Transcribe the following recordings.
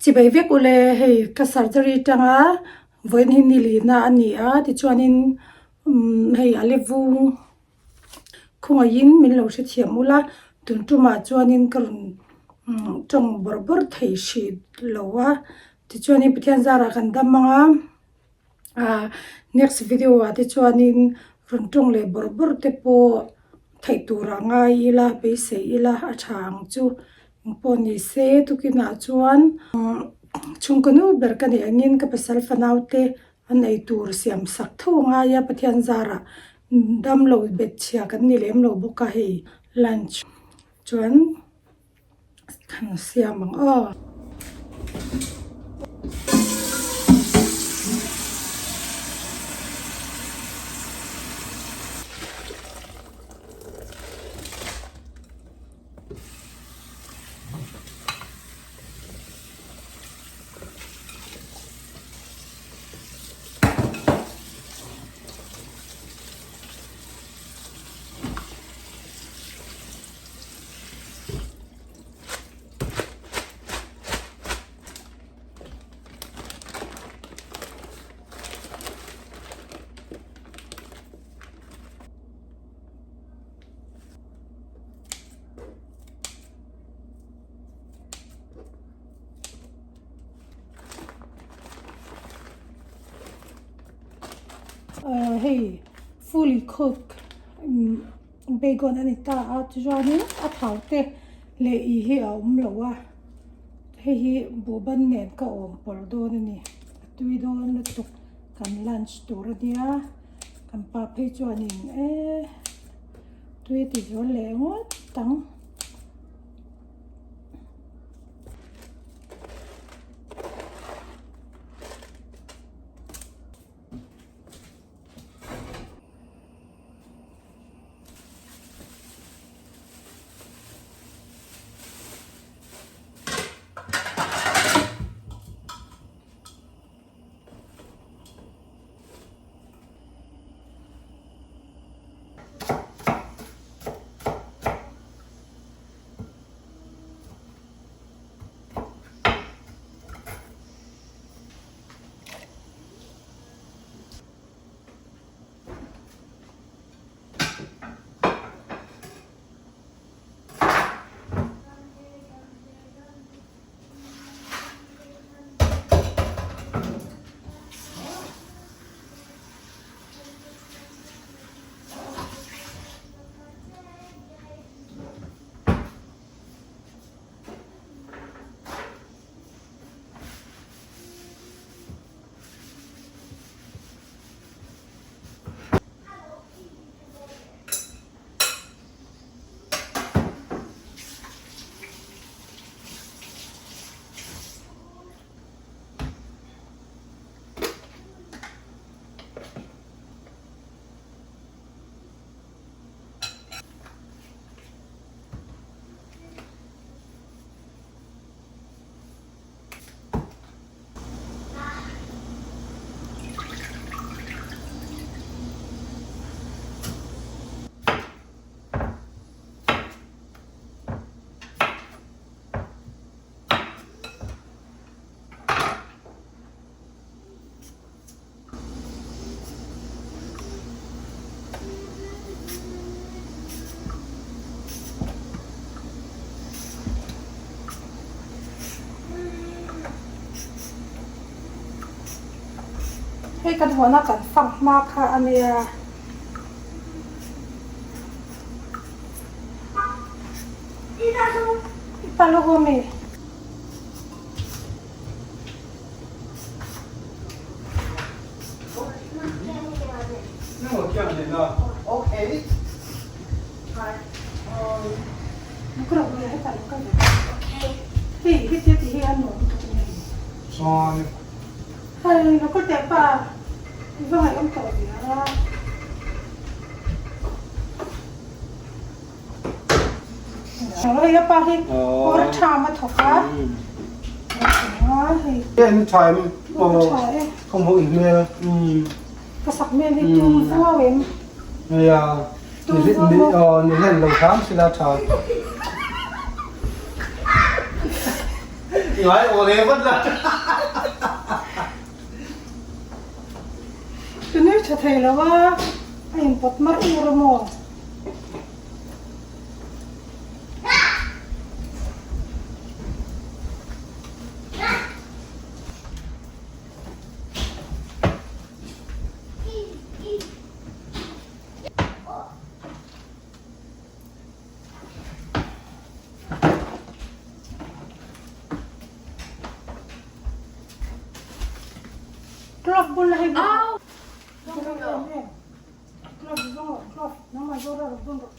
Chibai vek ule hei ka surgery tanga vawiin hi ni lihna a ni a tichuanin umm hei a levung khawngaihin min lo hrethiam ula tun tumah chuanin ka rawn tawng bawrh bawrh thei hrih lo a tichuanin Pathian zarah kan dam ang a. Ahh next video ah te chuanin rawn tawng leh bawrh bawrh te pawh theih turah ngai ila beisei ila a tha ang chu engpawh ni se tukinah chuan chhungkaw nu ber ka nih angin ka pasal fanau te an ei tur siam sak tho a ngai a Pathian zarah damlo bet chhia kan ni lem lo bawk a hei lunch chuan. Kan siam ang aw. Hei fully cooked Bacon a ni ta a tichuanin a thau te leh ih hi a awm lo a hei hi buhban nen ka awm pawlh dawn a ni a tui dawn lutuk kan lunch tur a nia kan pa phei chuanin eee tui a ti zual leh ngawt ang. Hei kan huana kan fang hma kha a nia. I pa lo mi. Em tha em không hữu hmel ka sak hmel hi tum vuau em nia ni ni ni hlen lo hram sila tha. Ngai aw le vat la. Ka nui tha thei lo a, a inpawt mar ur a maw? Glove bul hei Au! Glove zawng rawh glove nangmah zawk rawh bun rawh.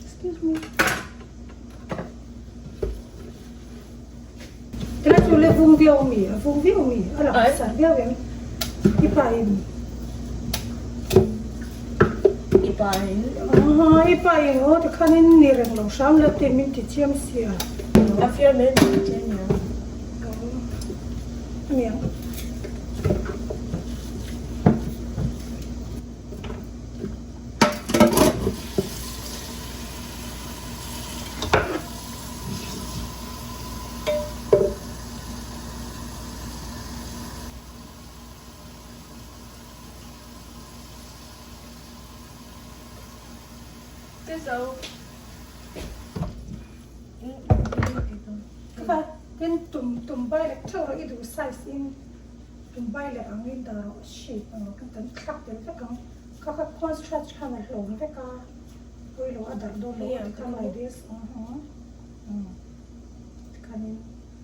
Excuse me. Tila chu le vung viau mi, a vung viau mi, a lang sar viau em. I pa in. I pa in. Aha, i pa in aw tikhanin ni reng lo hram la tih min ti chiam sia. A fiar mai mai che nia. Aniang. Kha tin tum tum bai leh theuh rawh i duh size in tum bai leh ang in dah rawh shape ang rawh kan thlak tel vek ang kha kha cornstarch khan a hlawm vek a pawilo a darh dawn lo a tikhan like this tikhanin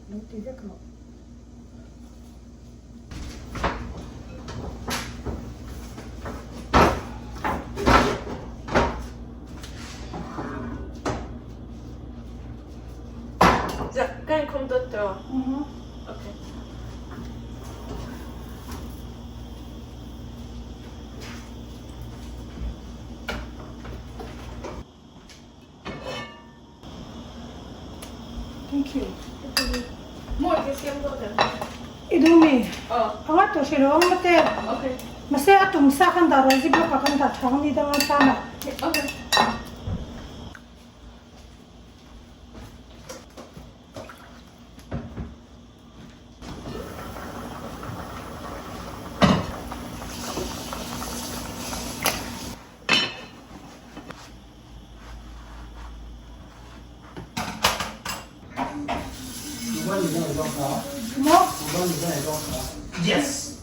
lo ti vek rawh. Thank you. I duh mi? A ngai tawh hrih lo ang mate. Mahse a tum sa khan dah rawh ziplock ah kan dah tha ang ni dang a tan ah. Yes.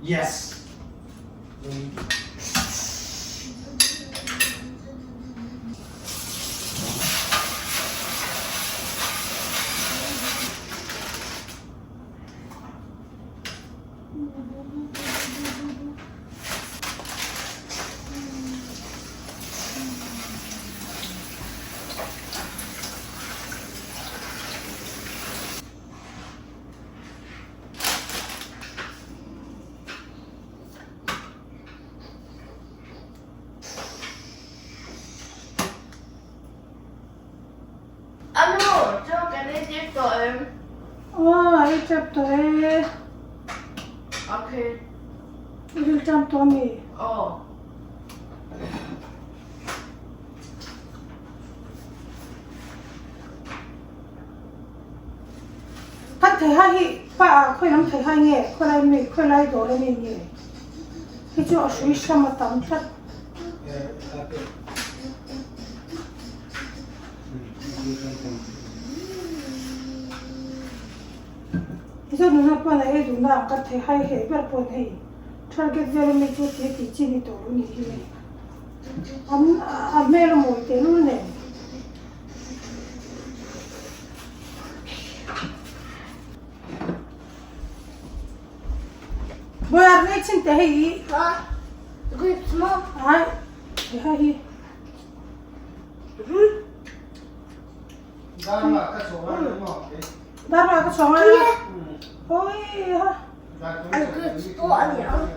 Yes. Anu, chaw kan ei tep tawh em? Aw, ei tep tawh e. Okay. I ril tam tawh ami? Aw. Kan thei hai hi pa ah khawi lam thei hai nge khawi lai mi khawi lai dawr ami nge hi chu a hrui hram a tam tlat. Tichuan nuna pawn a ei duhna ang kan thei hai heh ber pawn hei target vel ami chu tia tih chi ni tawh lo ni hi hei. An a hmel a mawi tehlul nen. Bawiah rin ei chin teh hei i. Grapes maw? Ai, hei ha hi. Darma ka chhawng a ni maw? Darma ka chhawng a. Oi ha. Grapes pawh a ni ang.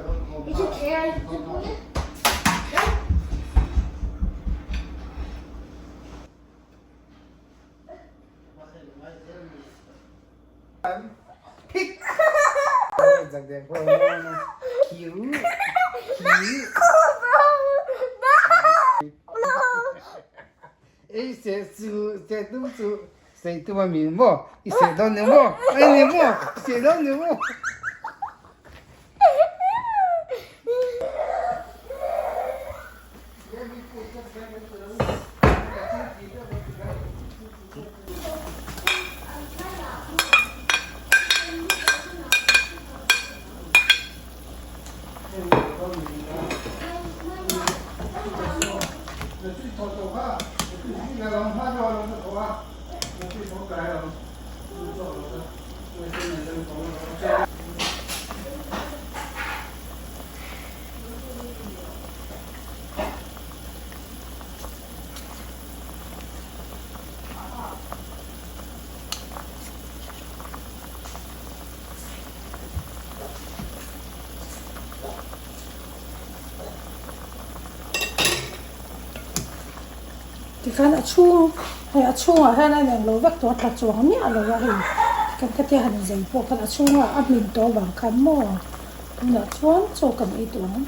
I chu thei a i chu pui. Ei se chu se tum chu sei tum a mi maw i seh dawn ni maw ei ni maw i seh dawn ni maw. Tikhan a chhung hei a chhungah hian a inang lo vek tawh a tla chuang miah lo a hei tikhan khatia han inzei pawh khan a chhungah a hmin tawh avang khan maw tunah chuan chaw kan ei tawh ang.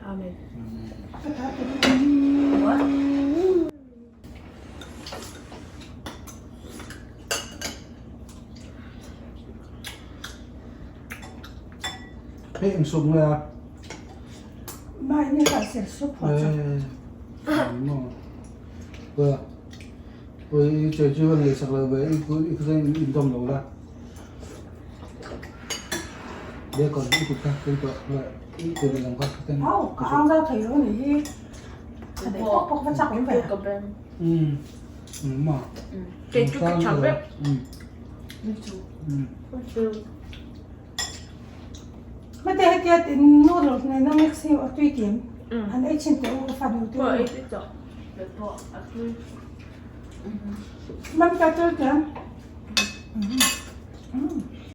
Amen. Hei eng soup nge a? Mai ni kha ser soup ho chu. Oi oi chơi chưa ngày sạc lời về ít ít cái in dom lo la. Để còn ít cái cái cái ít cái làm cái cái. Au, ka ang zau thei lo ni hi. Ka dei pawk pawk va chak awm ve. Ừ. Ừ mà. Kei chu ka chak vek. Ừ. Ừ. Mate hetia tin noodles nena mix hi a tui tih an ei chhin teh u ka fanu te u. Mam ka tui tih.